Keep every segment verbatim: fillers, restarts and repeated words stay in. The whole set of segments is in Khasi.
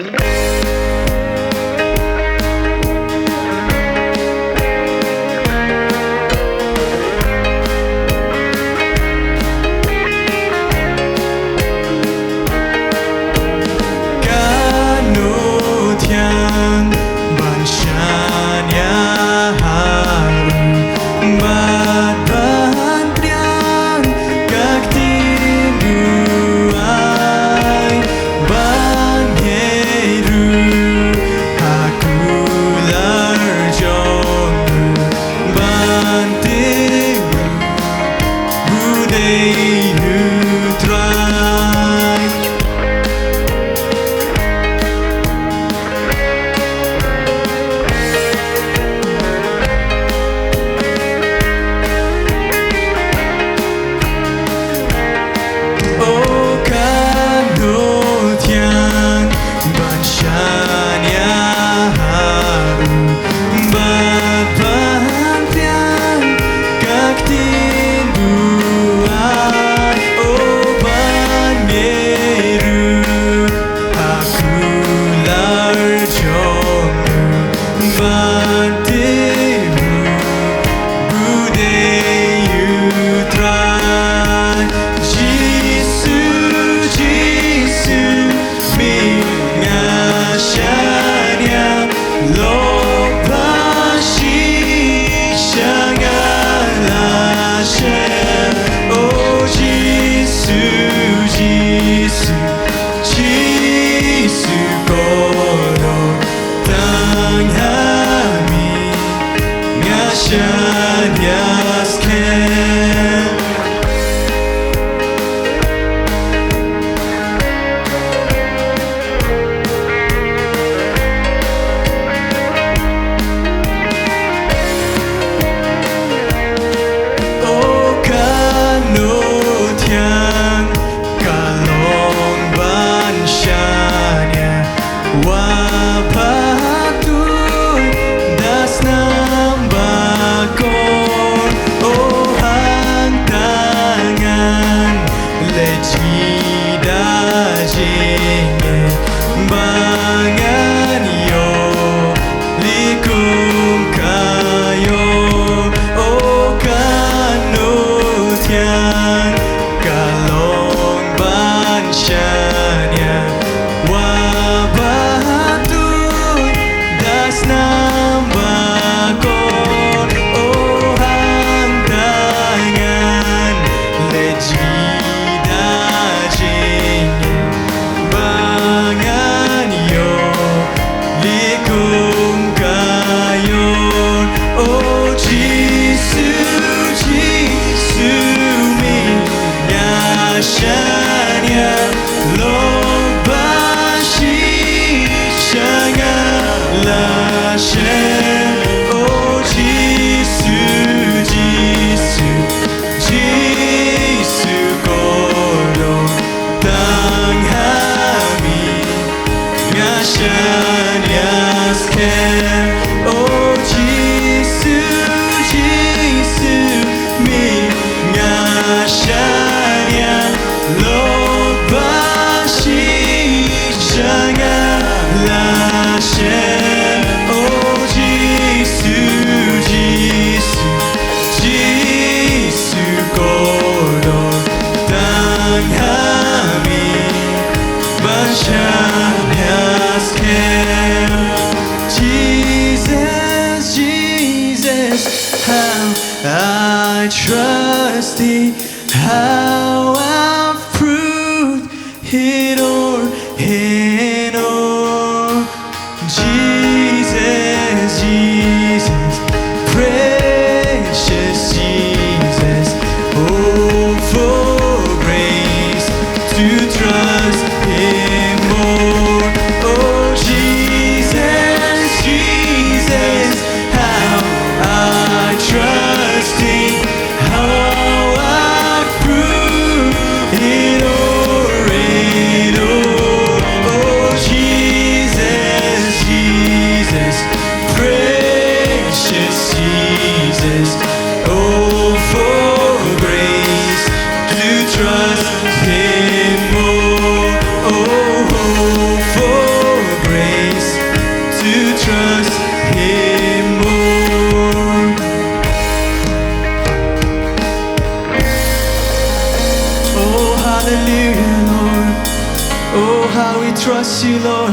Kano thiang ban shaniah ha u, bad ban triang ka ktien duwai, ban ngeit ruh ha kular jong u, ban tip ruh u dei u Trai. O kano thiang ban shaniah ha u, bad ban triang ka ktien duwai, o ban ngeit ruh ha kular jong u, ban tip ruh u dei u Trai. Jisu, Jisu, me nga shaniah, lok ba shi sha nga la shem. O Jisu, Jisu, Jisu kordor, tang ha me nga shaniah skhem. O kano thiang ka long ban shaniah, wa phatui da snam bakor. O hangta ngan leit sha da jingngeit ba ngan ïoh likum ka ïoh. O kano thiang ka long ban shaniah, wa phatui da snam bakor. O hangta ngan leit sha da jingngeit ba ngan ïoh likum ka ïoh. O Jisu, Jisu, me nga shaniah, lok ba shi sha nga la shem. O Jisu, Jisu, Jisu kordor, tang ha me nga shaniah skhem. O Jisu, Jisu, me nga shaniah, lok ba shi sha nga la shem. O Jisu, Jisu, Jisu kordor, tang ha me ban shaniah skhem. Jesus, Jesus, how I trust thee, how I've proved it o'er and o'er. Jesus, Jesus, precious Jesus, oh, for grace to trust him more. Oh, Jesus, Jesus, how I trust him, how I've proved it o'er and o'er. We trust you, Lord.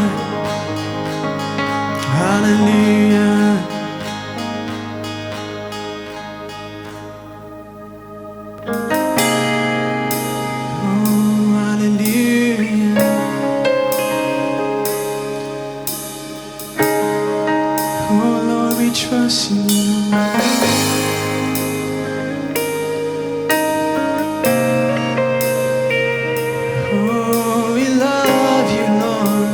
Hallelujah. Oh, hallelujah. Oh, Lord, we trust you, Lord. Oh, we love you, Lord.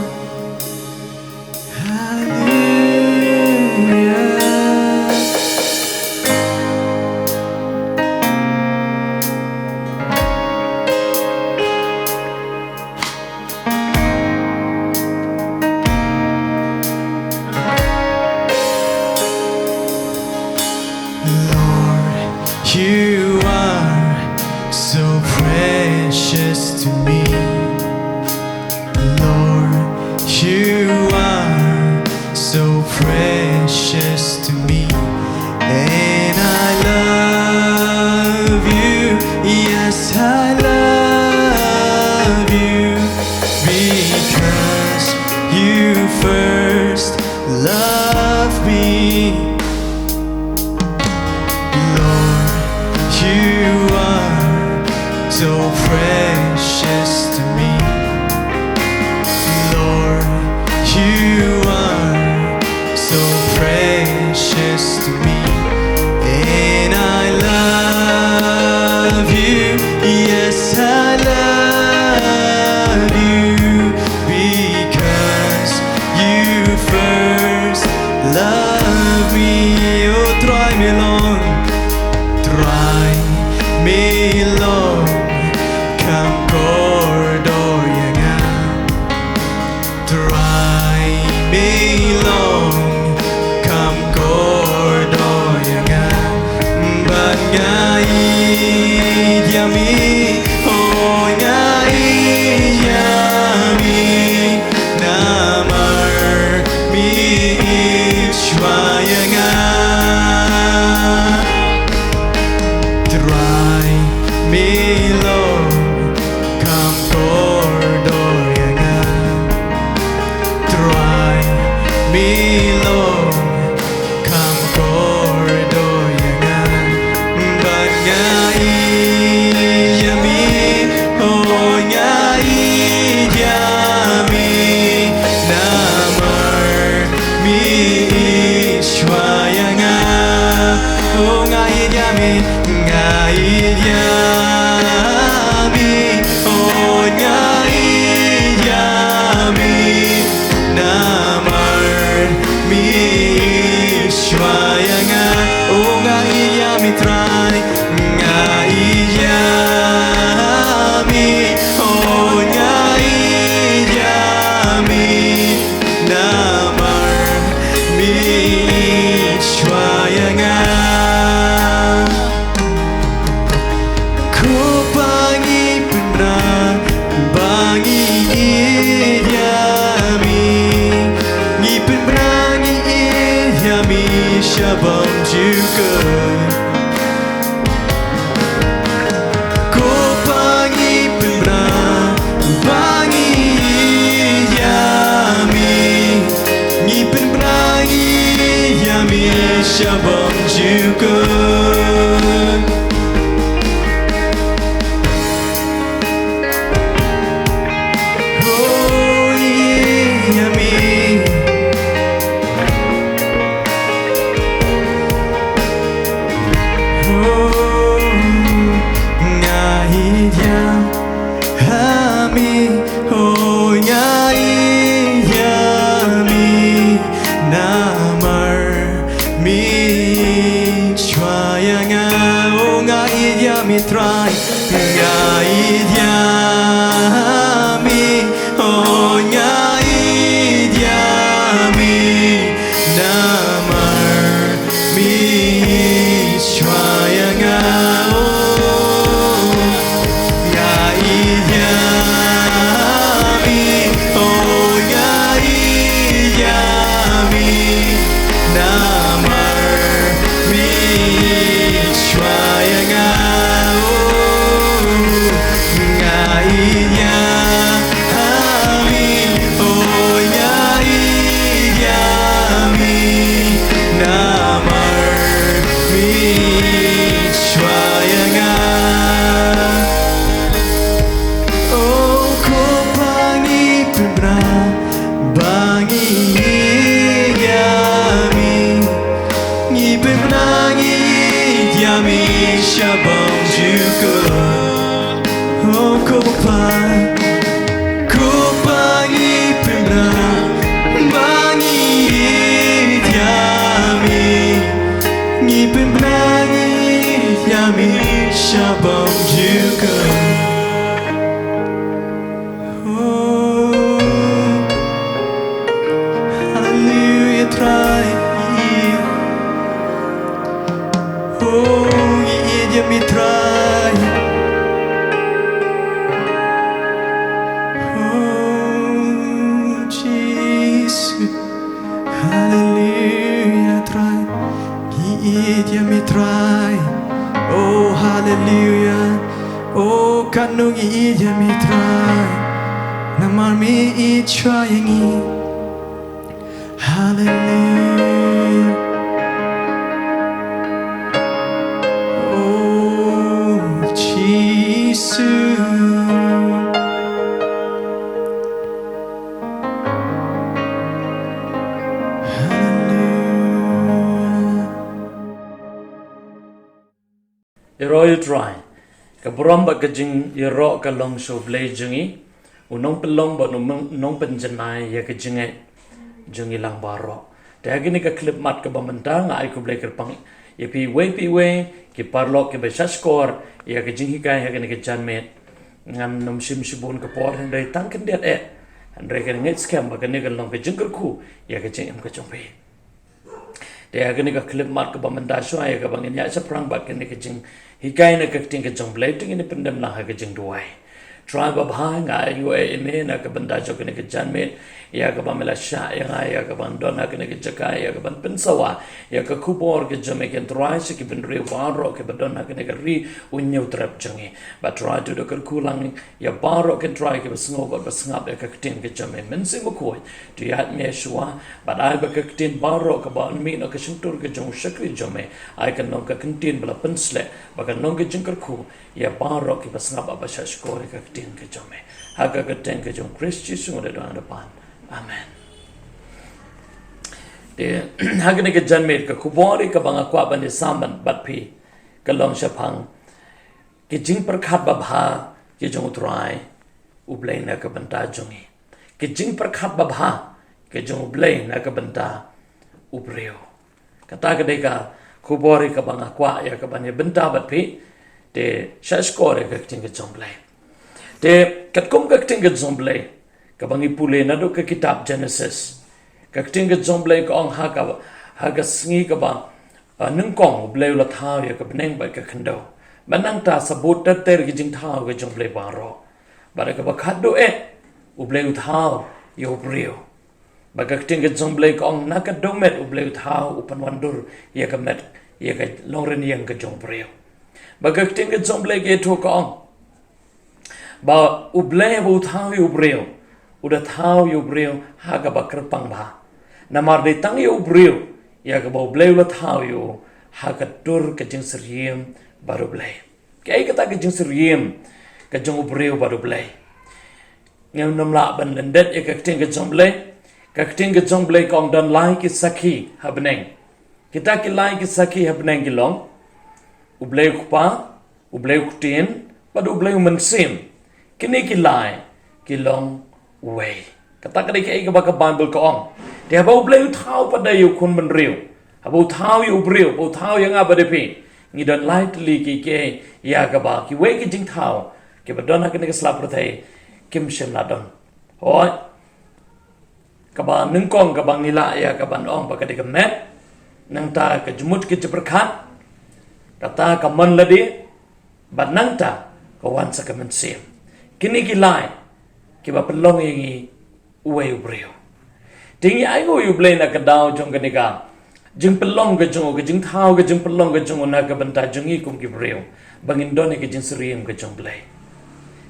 Hallelujah. Lord, you are so precious to me. Lord, you are so precious to me. And I love you, yes, I love you, because you first loved me. Lord, you are so precious to me. Lord, you are so precious to me. And I love you, yes, I love you, because you first love me. Oh, Trai, me long, Trai, me long, kham kordor ïa nga. Trai, me long, kham kordor ïa nga. Bad nga ïeit ïa me, oh, nga ïeit ïa me. Namar me ïeit shuwa ïa nga. Trai, me long, kham kordor ïa nga. Trai, me long, kham kordor ïa nga. Bad nga ïeit ïa me, oh, nga ïeit ïa me. Namar me ïeit shuwa ïa nga. Oh, nga ïeit ïa me, nga ïeit ïa me. Oh, nga ïeit ïa me. Namar me ïeit shuwa ïa nga. Oh, nga ïeit ïa me, Trai. Nga ïeit ïa me. Oh, nga ïeit ïa me. Namar me ïeit shuwa ïa nga. Ko Pa, ngi pynbna ba ngi ïeit ïa me. Ngi pynbna ngi ïeit ïa me sha bymjukut. Ko Pa, ngi pynbna ba ngi ïeit ïa me. Ngi pynbna ngi ïeit ïa me sha bymjukut. Oh, ïeit ïa me. Oh, nga ïeit ïa me, oh, nga ïeit ïa me, namar me ïeit shuwa ïa nga, oh, nga ïeit ïa me, Trai, nga ïeit ïa me, oh, nga ïeit Sha bang jukut. Oh, ko Pa, ko Pa, ngi pynbna ba ngi ïeit ïa me. Ngi pynbna, ngi ïeit ïa me sha bang jukut. Oh, hallelujah, Trai. Oh, ngi ïeit ïa me, Trai. Oh, Jisu. Hallelujah, Trai. Ngi ïeit ïa me, Trai. Oh, hallelujah. Oh, kano ngi ïeit ïa me, Trai. Namar me ïeit shuwa ïa ngi. Hallelujah. Oh, Jisu. Hallelujah. Ïaroh ïa u Trai. Ka burom bad ka jingïaroh ka long sha U Blei jong ngi, u nongpynlong bad u nong-, nongpynjanai ïa ka jingngeit jong ngi lang baroh. Te ha kane ka khyllipmat kaba mynta nga ai khublei kyrpang ïa phi iwei pa iwei, ki paralok kiba sngap skhor ïa ka jinghikai ha kane ka janmiet. Ngam nym shim shibun ka por hynrei tang khyndiat eh. Hynrei nga ngeit skhem ba kane kan long ka jingkyrkhu ïa ka jingim ka jong phi. Te ha kane ka khyllipmat kaba mynta shuwa ïa kaba ngin ïaid shaphrang bad kane ka jinghikai na ka ktien ka jong U Blei, te ngin pyndem lang ha ka jingduwai. Trai babha, nga ai nguh ïa me na ka bynta jong kane ka janmiet, ïa kaba me la shah ïa nga ïa kaban don ha kane ka jaka, ïa kaban pynsawa ïa ka khubor ka jong me, kynrad sha ki bynriew baroh kiba don ha kane ka Ri U Hynñiewtrep jong ngi. Bad Trai, to da kyrkhu lang ïa baroh kynrad kiba sngew bad ba sngap ïa ka ktien ka jong me. Mynsiem Bakhuid, to ïaid me shuwa, bad ai ba ka ktien baroh kaba yn mih na ka shyntur ka jong u shakri jong me, ai kan long ka ktien ba la pynsleh, ba kan long ka jingkyrkhu ïa baroh kiba sngap bad ba sngap skhor ïa ka ktien ka jong me. Ha ka kyrteng ka jong U Khrist Jisu nga da duwai da pan. Amen. Te ha kane ka janmiet ka khubor ïa kaba nga kwah ban ïasam bad phi ka long shaphang ki jingpyrkhat babha ki jong U Trai U Blei na ka bynta jong ngi. Ki jingpyrkhat babha ki jong U Blei na ka bynta u briew. Kata ka dei ka khubor ïa kaba nga kwah ïa kaban ïa bynta bad phi. Te sngap skhor ïa ka ktien ka jong U Blei. Te katkum ka ktien ka jong U Blei kaba ngi pule naduh ka kitab Genesis, ka ktien ka jong U Blei ka ong ha ka, ha ka sngi kaba, ah, nyngkong U Blei u la thaw ïa ka bneng bad ka khyndew. Bad nangta sa bud ter ter ki jingthaw ka jong U Blei baroh. Bad ha kaba khatduh eh U Blei u thaw ïa u briew. Bad ka ktien ka jong U Blei ka ong na ka dewmet U Blei u thaw, u pynwandur ïa ka met, ïa ka longrynïeng ka jong u briew. Bad ka ktien ka jong U Blei ka ïathuh ka ong ba U Blei ba u thaw ïa u briew, u da thaw ïa u briew ha kaba kyrpang bha. Namar dei tang ïa u briew ïa kaba U Blei u la thaw ïa u ha ka dur ka jingsyriem bad U Blei. Kaei kata ka jingsyriem ka jong u briew bad U Blei? Ngim lah ban lyndet ïa ka ktien ka jong U Blei. Ka ktien ka jong U Blei ka ong don lai ki sakhi ha bneng. Kita ki lai ki sakhi ha bneng ki long U Blei u Kpa, U Blei u Ktien, bad U Blei u Mynsiem. Kine ki lai ki long uwei. Kata ka dei kaei kaba ka Baibl ka ong. Te haba U Blei u thaw pat ïa u khun bynriew, haba u thaw ïa u briew, haba u thaw ïa nga bad ïa phi, ngi don lai tylli ki, ki, ïa kaba kiwei ki jingthaw kiba don ha kane ka sla pyrthei kim shym la don. Hooid. Kaba nyngkong kaba ngi lah ïa kaban ong ba ka dei ka met, nangta ka jingmut ka jingpyrkhat, kata ka mon lade, bad nangta ka wan sa ka mynsiem. Kine ki lai kiba pynlong ïa ngi uwei u briew. Te ngi ainguh ïa U Blei na ka daw jong kane ka jingpynlong ka jong u, ka jingthaw ka jingpynlong ka jong u na ka bynta jong ngi kum ki briew, ba ngin don ïa ka jingsyriem ka jong U Blei.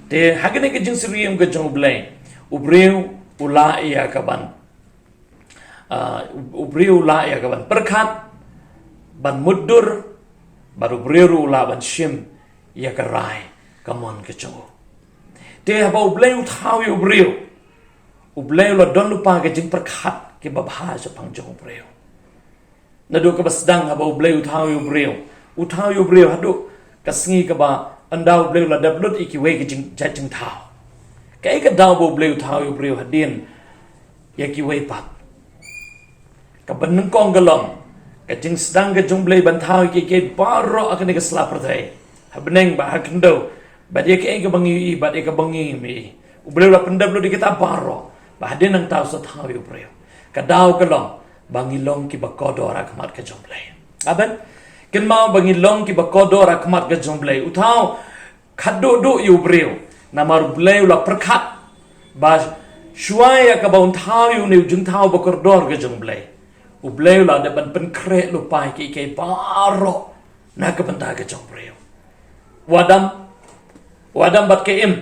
Te ha kane ka jingsyriem ka jong U Blei, u briew u lah ïa kaban, ah, u briew u lah ïa kaban pyrkhat, ban mutdur, bad u briew ruh u lah ban shim ïa ka rai ka mon ka jong u. Te haba U Blei u thaw ïa u briew, U Blei u la don lypa ka jingpyrkhat kiba bha shaphang jong u briew. Naduh kaba sdang haba U Blei u thaw ïa u briew, U thaw ïa u briew haduh ka sngi kaba ynda u Blei u la dep lut ïa kiwei ki jing, jait jingthaw. Kaei ka daw ba u Blei u thaw ïa u briew hadien ïa kiwei pat? Kaba nyngkong ka long ka jingsdang ka jong u Blei ban thaw ïa kiei kiei baroh ha kane ka sla pyrthei, ha bneng bad ha khyndew, bad ïa kaei kaba ngi ïohi bad ïa kaba ngim ïohi. U Blei u la pyndep lut ïa kita baroh, bad hadien nangta u sa thaw ïa u briew. Ka daw ka long ba ngi long kiba kordor ha khmat ka jong u Blei. Amen. Kynmaw, ba ngi long kiba kordor ha khmat ka jong u Blei. U thaw khatduh duh ïa u briew, namar u Blei u la pyrkhat ba shuwa ïa kaba un thaw ïa une u jingthaw ba kordor ka jong u Blei, u Blei u la dep ban pynkhreh lypa ïa kiei kiei baroh na ka bynta ka jong u briew. U Adam, u Adam bad ka Im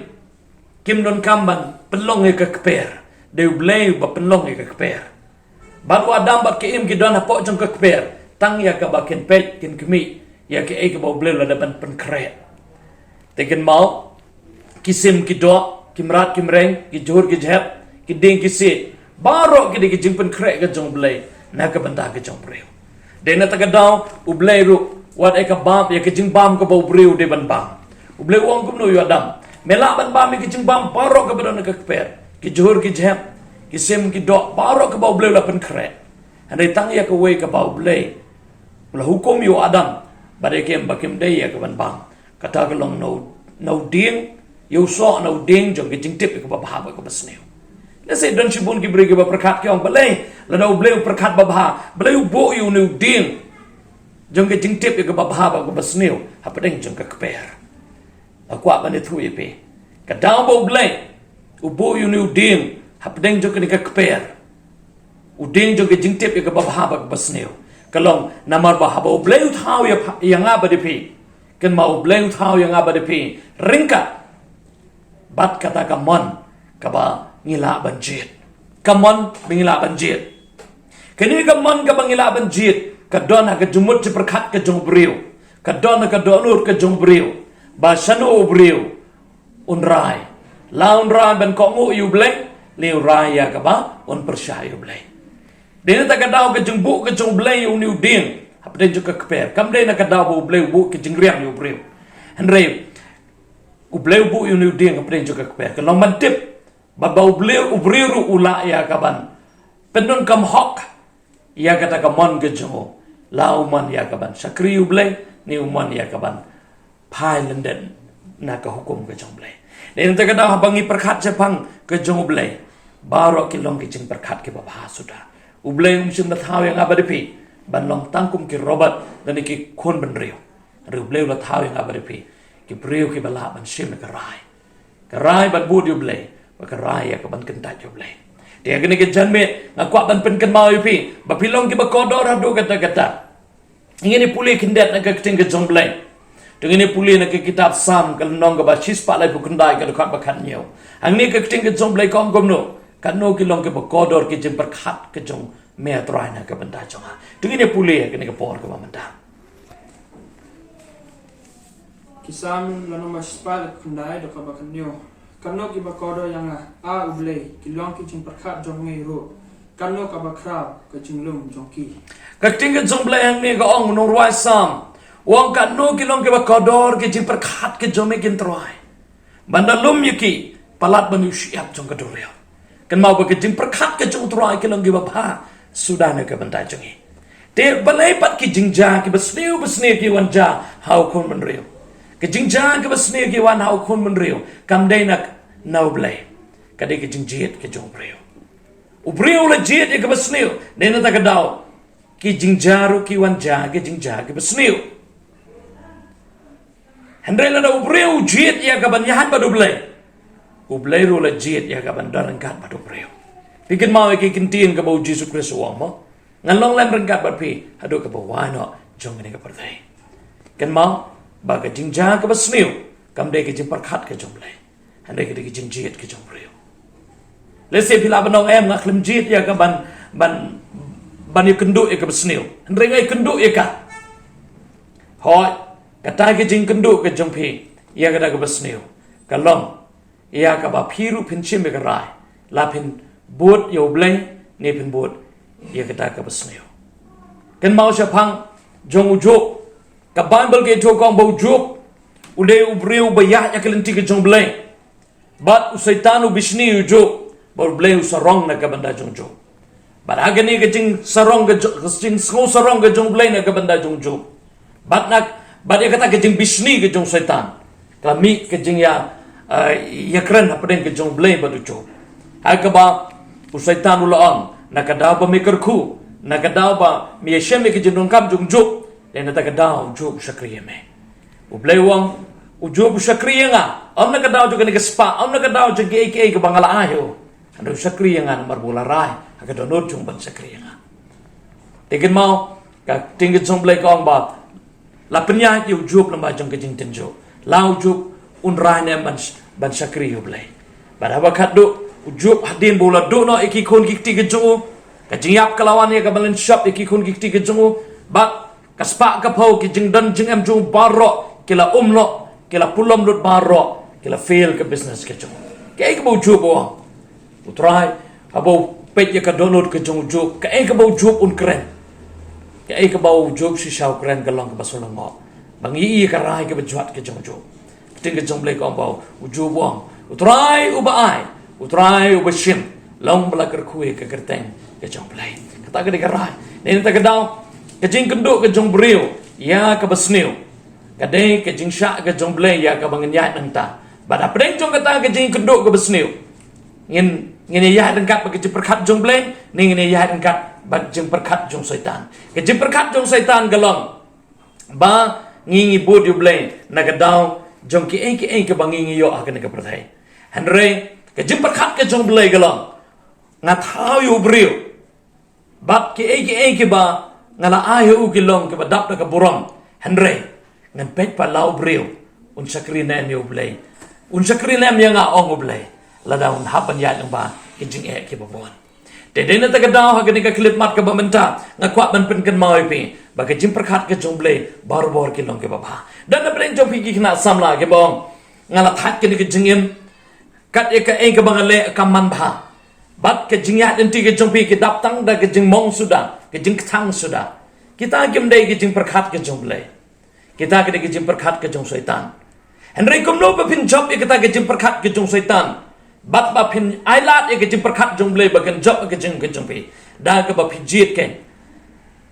kim donkam ban pynlong ïa ka kper. Dei u Blei uba pynlong ïa ka kper. Bad u Adam bad ka Im ki don hapoh jong ka kper tang ïa kaba kin peit, kin khmih ïa kaei kaba u Blei u la dep ban pynkhreh. Te kynmaw, ki sim ki doh, ki mrad ki mreng, ki jhur ki jhep, ki dieng ki siej, baroh ki dei ki jingpynkhreh ka jong u Blei na ka bynta ka jong u briew. Dei na kata ka daw u Blei ruh u wad ïa ka bam, ïa ka jingbam kaba u briew u dei ban bam. U Blei u ong kumno ïa u Adam? Me lah ban bam ïa ka jingbam baroh kaba don ha ka kper, ki jhur ki jhep, ki sim ki doh, baroh kaba u Blei u la pynkhreh. Hynrei tang ïa kawei kaba u Blei u la hukum ïa u Adam bad ïa ka Im ba kim dei ïa ka ban bam. Kata ka long na u, na u dieng, ïa u soh na u dieng jong ka jingtip ïa kaba bha bad kaba sniew. Lehse don shibun ki briew kiba pyrkhat, ki ong, balei lada u Blei u pyrkhat ba bha, balei u buh ïa une u dieng jong ka jingtip ïa kaba bha bad kaba sniew hapdeng jong ka kper? Nga kwah ban ïathuh ïa phi, ka daw ba u Blei u buh ïa une u dieng hapdeng jong kane ka kper, u dieng jong ka jingtip ïa kaba bha bad kaba sniew, ka long namar ba haba u Blei u thaw ïa pha-, ïa nga bad ïa phi. Kynmaw, u Blei u thaw ïa nga bad ïa phi ryngkat bad kata ka mon kaba ngi lah ban jied. Ka mon ba ngi lah ban jied. Kane ka mon kaba ngi lah ban jied ka don ha ka jingmut jingpyrkhat ka jong u briew. Ka don ha ka dohnud ka jong u briew ba shano u briew un rai. La un rai ban kohnguh ïa u Blei, lane un rai ïa kaba un pyrshah ïa u Blei. Dei na kata ka daw ka jingbuh ka jong u Blei ïa une u dieng hapdeng jong ka kper kam dei na ka daw ba u Blei u buh ka jingriam ïa u briew. Hynrei u Blei u buh ïa une u dieng hapdeng jong ka kper ka long ban tip ba, ba u Blei, u briew ruh u lah ïa ka ban pyndonkam hok ïa kata ka mon ka jong u. La u mon ïa ka ban shakri u Blei, ne u mon ïa ka ban phai lyndet na ka hukum ka jong u Blei. Dei na kata ka daw haba ngi pyrkhat shaphang ka jong u Blei, baroh ki long ki jingpyrkhat kiba bha suda. U Blei um shym la thaw ïa nga bad ïa phi ban long tang kum ki robot lane ki khun bynriew. Hynrei u Blei u la thaw ïa nga bad ïa phi ki briew kiba lah ban shim ïa ka rai. Ka rai ban bud ïa u Blei, bad ka rai ïa ka ban kyntait ïa u Blei. Te ha kane ka janmiet nga kwah ban pynkynmaw ïa phi ba phi long kiba kordor haduh katta katta. Ngin ïa pule khyndiat na ka ktien ka jong u Blei. To ngin ïa pule na ka kitab Salm ka lynnong kaba shispah laiphew khyndai ka dkhot ba khathynñiew. Hangne ka ktien ka jong u Blei ka ong kumno? Katno ki long kiba kordor ki jingpyrkhat ka jong me, A Trai, na ka bynta jong nga. To ngin ïa pule ha kane ka por kaba mynta. Ki Salm lynnong ba shispah laiphew khyndai dkhot ba khathynñiew. Katno kiba kordor ïa nga, A U Blei, ki long ki jingpyrkhat jong me ruh. Katno kaba khraw ka jinglum jong ki. Ka ktien ka jong u Blei hangne ka ong, u nongrwai Salm u ong, katno ki long kiba kordor ki jingpyrkhat ki jong me, A Trai. Ban da lum ïa ki palat ban ïoh shyiap jong ka duriaw. Kynmaw ba ki jingpyrkhat ki jong U Trai ki long kiba bha suda na ka bynta jong ngi. Te balei pat ki jingjia kiba sniew ba sniew ki wan jia ha u khun bynriew? Ki jingjia kiba sniew ki wan ha u khun bynriew kam dei na, na U Blei. Ka dei ki jingjied ki jong u briew. U briew u la jied ïa kaba sniew, dei na kata ka daw ki jingjia ruh ki wan jia ki jingjia kiba sniew. Hynrei lada u briew u jied ïa ka ban ïaid bad U Blei, U Blei ruh u la jied ïa ka ban don ryngkat bad u briew. Phi kynmaw ïa ki kyntien kaba U Jisu Khrist u ong mo, ngan long lem ryngkat bad phi haduh kaba wai noh jong kane ka pyrthei. Kynmaw ba ka jingjia kaba sniew kam dei ka jingpyrkhat ka jong U Blei. Hynrei ka dei ka jingjied ka jong u briew. Lehse phi lah ban ong, em, nga khlem jied ïa ka ban, ban, ban ïakynduh ïa kaba sniew. Hynrei nga ïakynduh ïa ka. Hooid, kata ka jingkynduh ka jong phi ïa kata kaba sniew ka long ïa kaba phi ruh phin shim ïa ka rai, la phin bud ïa U Blei ne phin bud ïa kata kaba sniew. Kynmaw shaphang jong u Job. Ka Baibl ka ïathuh ka ong ba u Job u dei u briew ba ïaid ha ka lynti ka jong u Blei. Bad u Soitan u bishni ïa u Job, bad u Blei u sarong na ka bynta jong u Job. Bad ha kane ka jingsarong ka jong, ka jingsngew sarong ka jong u Blei na ka bynta jong u Job, bad na, bad ïa kata ka jingbishni ka jong u Soitan, ka la mih ka jingïa, eh, ïakren hapdeng ka jong u Blei bad u Job. Ha kaba u Soitan u la ong, na ka daw ba me kyrkhu, na ka daw ba me ïashem ïa ka jingdonkam jong u Job, dei na kata ka daw u Job u shakri ïa me. U Blei u ong, u Job u shakri ïa nga, ym na ka daw jong kane ka spah, ym na ka daw jong kiei kiei kaba nga la ai ïa u. Hynrei u shakri ïa nga namar ba u la rai ha ka dohnud jong u ban shakri ïa nga. Te kynmaw, ka ktien ka jong u Blei ka ong ba la pynïaid ïa u Job lyngba jong ka jingtynjuh. La u Job un rai ne em ban, ban shakri ïa u Blei. Bad haba khatduh u Job, hadien ba u la duh noh ïa ki khun ki kti ka jong u, ka jingïap ka la wan ïa ka ban lynshop ïa ki khun ki kti ka jong u. Bad ka spah ka phew, ki jingdon jingem jong u baroh ki la um noh, ki la pulom lut baroh, ki la fail ka business ka jong u. Kaei kaba u Job u ong? U Trai, haba u peit ïa ka dohnud ka jong u Job, kaei kaba u Job un kren? Kaei kaba u Job shisha u kren ka long kaba sngewlyngngoh. Ba ngi ïohi ïa ka rai kaba jwat ka jong u Job. Ka ktien ka jong u Blei ka ong ba u Job u ong, u Trai uba ai, u Trai uba shim, long ba la kyrkhu ïa ka kyrteng ka jong u Blei. Kata ka dei ka rai. Dei na kata ka daw, ka jingkynduh ka jong u briew ïa kaba sniew ka dei ka jingshah ka jong u Blei ïa kaba ngin ïaid nangta. Bad hapdeng jong kata ka jingkynduh kaba sniew, ngin, ngin ïaid ryngkat bad ka jingpyrkhat jong u Blei, ne ngin ïaid ryngkat bad jingpyrkhat jong u Soitan? Ka jingpyrkhat jong u Soitan ka long ba ngi, ngi bud ïa u Blei na ka daw jong kiei kiei kaba ngi, ngi ïoh ha kane ka pyrthei. Hynrei ka jingpyrkhat ka jong u Blei ka long, nga thaw ïa u briew, bad kiei kiei kiba nga la ai ha u ki long kiba dap da ka burom. Hynrei ngan peit pat la u briew un shakri ne em ïa u Blei, un shakri ne em ïa nga, ong u Blei, lada un hap ban ïaid lyngba ki jingeh kiba bun. Te dei na kata ka daw, ha kane ka khyllipmat kaba mynta, nga kwah ban pynkynmaw ïa phi ba ka jingpyrkhat ka jong u Blei barabor ki long kiba bha. Don napdeng jong phi ki khynnah samla kiba ong, nga la thait kane ka jingim, kat ïa kaei kaba nga leh kam man bha. Bad ka jingïaid lynti ka jong phi ka dap tang da ka jingmong suda, ka jingkthang suda. Kita kim dei ka jingpyrkhat ka jong u Blei. Kita ka dei ka jingpyrkhat ka jong u Soitan. Hynrei kumno ba phin jop ïa kata ka jingpyrkhat ka jong u Soitan, bad ba phin ailad ïa ka jingpyrkhat jong u Blei ba kan jop ïa ka jing, ka jong phi? Da kaba phi jied kein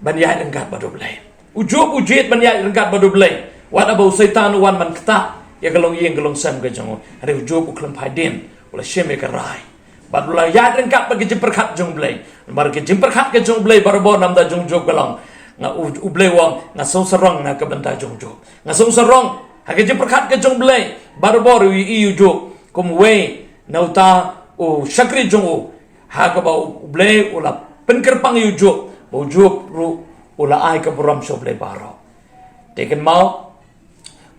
ban ïaid ryngkat bad u Blei. U Job u jied ban ïaid ryngkat bad u Blei, wat haba u Soitan u wan ban ktah ïa ka longïing ka longsem ka jong u. Hynrei u Job u khlem phai dien, u la shim ïa ka rai. Bad u la ïaid ryngkat bad ka jingpyrkhat jong u Blei. Namar ka jingpyrkhat ka jong u Blei barabor na ka bynta jong u Job ka long, nga, u, u Blei u ong, nga sngewsarong na ka bynta jong u Job. Nga sngewsarong ha ka jingpyrkhat ka jong u Blei barabor. U ïohi ïa u Job kum uwei na uta u shakri jong u, ha kaba u Blei u la pynkyrpang ïa u Job, ba u Job ruh u la ai ka burom sha u Blei baroh. Te kynmaw,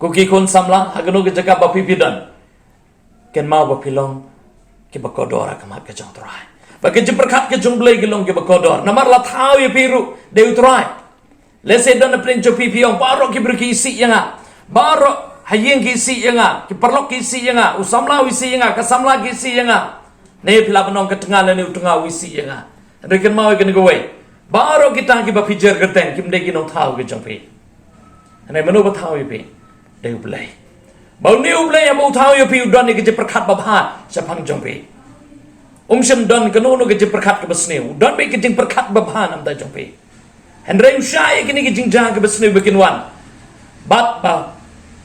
ko ki khun samla, ha kano ka jaka ba phi, phi don, kynmaw ba phi long kiba kordor ha khmat ka jong u Trai. Ba ka jingpyrkhat ka jong u Blei ki long kiba kordor. Namar la thaw ïa phi ruh da u Trai. Lehse don napdeng jong phi, phi ong, baroh ki briew ki isih ïa nga. Baroh ha ïing ki isih ïa nga. Ki paralok ki isih ïa nga. U samla u isih ïa nga. Ka samla ki isih ïa nga. Ne phi lah ban ong ka tnga lane u tnga u isih ïa nga. Hynrei kynmaw ïa kane kawei. Baroh kita kiba phi jer kyrteng kim dei ki nongthaw ki jong phi. Hynrei mano ba thaw ïa phi? Dei u Blei. Ba une u Blei haba u thaw ïa phi u don ïa ka jingpyrkhat babha shaphang jong phi. Um shym don kano kano ka jingpyrkhat kaba sniew. U don beit ka jingpyrkhat babha na ka bynta jong phi. Hynrei u shah ïa kine ki jingjia kiba sniew ba kin wan. Bad ba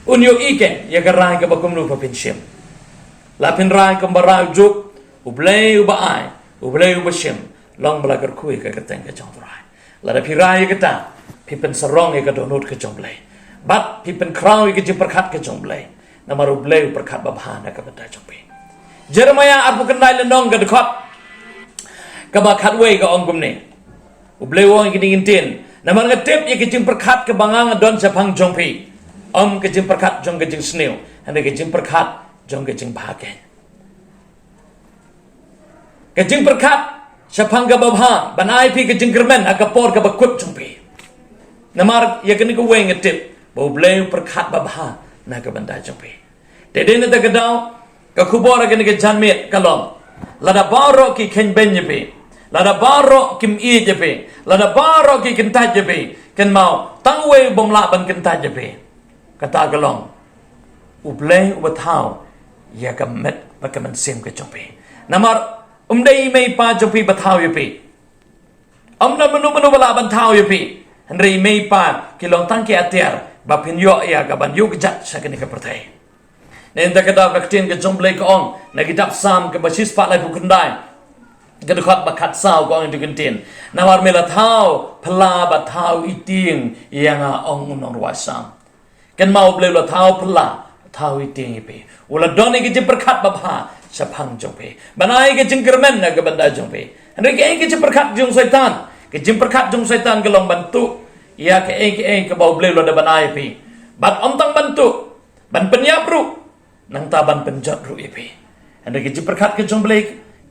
un ïohi kein ïa ka rai kaba kumno ba phin shim. La phin rai kumba rai u Job, u Blei uba ai, u Blei uba shim, long ba la kyrkhu ïa ka kyrteng ka jong u Trai. Lada phi rai ïa kata, phi pynsarong ïa ka dohnud ka jong u Blei. Bad phi pynkhraw ïa ka jingpyrkhat ka jong u Blei. Namar u Blei u pyrkhat babha na ka bynta jong phi. Jeremiah arphew khyndai lynnong ka dkhot kaba khatwei ka ong kumne. U Blei u ong ïa kine ki ktien. Namar nga tip ïa ka jingpyrkhat kaba nga, nga don shaphang jong phi. Ym ka jingpyrkhat jong ka jingsniew. Hynrei ka jingpyrkhat jong ka jingbha kein. Ka jingpyrkhat shaphang kaba bha, ban ai phi ka jingkyrmen ha ka por kaba kut jong phi. Namar ïa kane kawei nga tip, ba u Blei u pyrkhat babha na ka bynta jong phi. Te dei na kata ka daw, ka khubor ha kane ka janmiet ka long, lada baroh ki kheiñ beiñ ïa phi, lada baroh kim ïeit ïa phi, lada baroh ki kyntait ïa phi, kynmaw, Tang uwei u bym lah ban kyntait ïa phi. Kata ka long U Blei uba thaw ïa ka met bad ka mynsiem ka jong phi. Namar um dei i mei i pa jong phi ba thaw ïa phi. Um don mano mano ba lah ban thaw ïa phi. Hynrei i mei i pa ki long tang ki atiar ba phin ïoh ïa ka ban ïuh kjat sha kane ka pyrthei. Nangta ka daw ka ktien ka jong U Blei ka ong na ki dap Salm kaba shispah laiphew khyndai, ka dkhot ba khatsaw, ka ong ïa kane ka ktien: Namar me la thaw phylla bad thaw itieng ïa nga, ong u nongrwai Salm. Kynmaw, U Blei u la thaw phylla, thaw itieng ïa phi. U la don ïa ka jingpyrkhat babha shaphang jong phi ban ai ka jingkyrmen na ka bynta jong phi. Hynrei kaei ka jingpyrkhat jong Soitan? Ka jingpyrkhat jong Soitan ka long ban tuh ïa kaei kaei kaba U Blei u la dep ban ai ïa phi. Bad ym tang ban tuh, ban pynïap ruh, nangta ban pynjot ruh ïa phi. Hynrei ka jingpyrkhat ka jong U Blei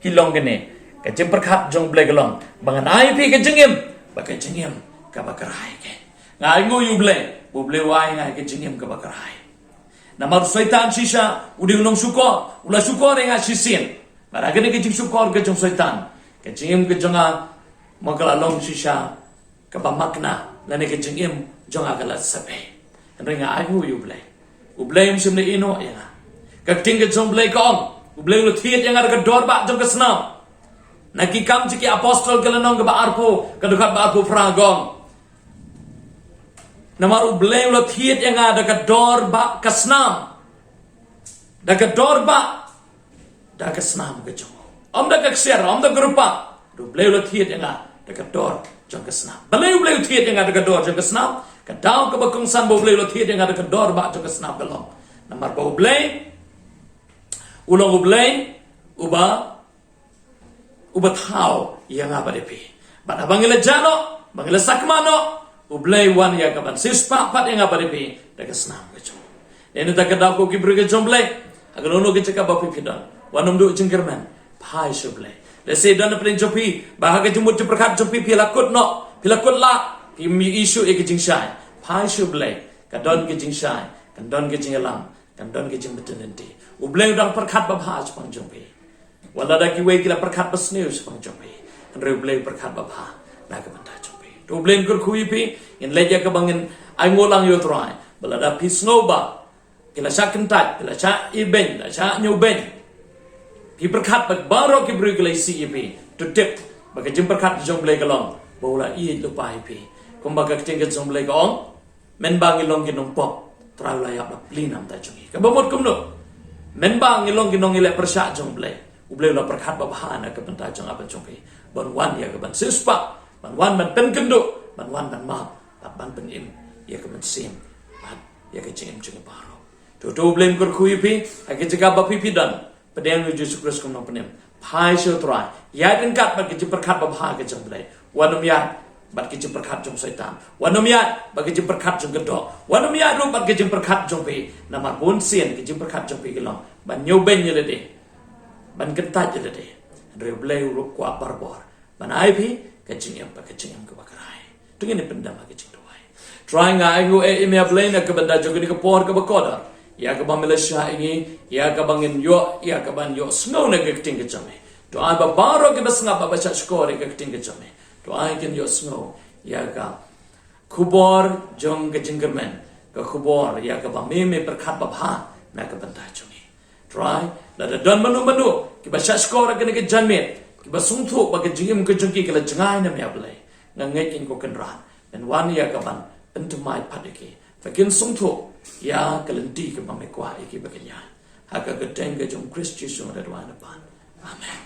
ki long kine. Ka jingpyrkhat jong U Blei ka long ba ngan ai ïa phi ka jingim, ba ka jingim kaba kyrhai. Nga ainguh ïa U Blei ba U Blei u ai ïa nga ka jingim kaba kyrhai. Namar u Soitan shisha u dei u nongshukor, u la shukor ïa nga shisien. Bad ha kane ka jingshukor ka jong u Soitan, ka jingim ka jong nga ma ka la long shisha kaba makna, lane ka jingim jong nga ka la sepei. Hynrei nga ainguh ïa U Blei. U Blei um shym la ïehnoh ïa nga. Ka ktien ka jong U Blei ka ong, U Blei u la thied ïa nga da ka dor bah jong ka snam. Na Ki Kam jong ki Apostol ka lynnong kaba arphew, ka dkhot ba arphew phra ka ong, namar U Blei u la thied ïa nga da ka dor bah ka snam. Da ka dor bah, da ka snam ka jong u. Ym da ka ksiar, ym da ka rupa. Da U Blei u la thied ïa nga da ka dor jong ka snam. Balei U Blei u thied ïa nga da ka dor jong ka snam? Ka daw kaba kongsan ba U Blei u la thied ïa nga da ka dor bah jong ka snam ka long namar ba U Blei u long U Blei uba uba thaw ïa nga bad ïa phi. Bad haba ngi la jah noh, ba ngi la sakma noh, U Blei u wan ïa ka ban siewspah pat ïa nga bad ïa phi da ka snam ka jong u. Nangta ka daw, ko ki briew ka jong U Blei, ha kano kano ka jaka ba phi phi don, wat nym duh jingkyrmen, phai sha U Blei. Lehse don na pdeng jong phi ba ha ka jingmut jingpyrkhat jong phi phi la kut noh, phi la kut lah, phim ïohi shuh ïa ka jingshai. Phai sha U Blei, ka don ka jingshai, kan don ka jingïalam, kan don ka jingmyntoi lynti. U Blei u dang pyrkhat babha shaphang jong phi. Wat lada kiwei ki la pyrkhat basniew shaphang jong phi, hynrei U Blei u pyrkhat babha na ka bynta jong phi. To U Blei un kyrkhu ïa phi, ngin leit ïa kaba ngin ainguh lang ïa U Trai. Ba lada phi sngew ba ki la shah kyntait, ki la shah ibeiñ, la shah ñiewbeiñ, phi pyrkhat ba baroh ki briew ki la isih ïa phi, to tip ba ka jingpyrkhat jong U Blei ka long ba u la ïeit lypa ïa phi. Kumba ka ktien ka jong U Blei ka ong, mynba ngi long ki nongpop, Trai u la ïap, la plie namar jong ngi. Kaba mut kumno? Mynba ngi long ki nongïaleh pyrshah jong U Blei, U Blei u la pyrkhat babha na ka bynta jong nga bad jong phi, ban wan ïa ka ban siewspah, ban wan ban pynkynduh, ban wan ban map, bad ban pynim ïa ka mynsiem bad ïa ka jingim jong ngi baroh. To to U Blei un kyrkhu ïa phi ha ka jaka ba phi phi don. Pdiang ïa U Jisu Khrist kum u Nongpynim. Phai sha U Trai. Ïaid ryngkat bad ka jingpyrkhat babha ka jong U Blei. Wat nym ïaid bad ka jingpyrkhat jong Soitan. Wat nym ïaid bad ka jingpyrkhat jong ka doh. Wat nym ïaid ruh bad ka jingpyrkhat jong phi. Namar bunsien ka jingpyrkhat jong phi ka long ban ñiewbeiñ ïa lade, ban kyntait ïa lade. Hynrei U Blei u ruh u kwah barabor ban ai phi ka jingim bad ka jingim kaba kyrhai. To ngin ïa pyndem ha ka jingduwai. Trai, nga ainguh ïa me, A Blei, na ka bynta jong kane ka por kaba kordor, ïa kaba me la shah ïa ngi, ïa kaba ngin ïoh, ïa kaba ngin ïohsngew na ka ktien ka jong me. To ai ba baroh kiba sngap bad ba shahshkor ïa ka ktien ka jong me, to ai kin ïohsngew ïa ka khubor jong ka jingkyrmen, ka khubor ïa kaba me me pyrkhat babha na ka bynta jong ngi. Trai, lada don mano mano kiba shahshkor ha kane ka janmiet, kiba sngewthuh ba ka jingim ka jong ki ka la jngai na me, A Blei, nga ngeit, ko Kynrad, men wan ïa ka ban pynthymmai pat ïa ki, ba kin sngewthuh ïa ka lynti kaba me kwah ïa ki ba kin ïaid. Ha ka kyrteng ka jong U Khrist Jisu nga da duwai na pan. Amen.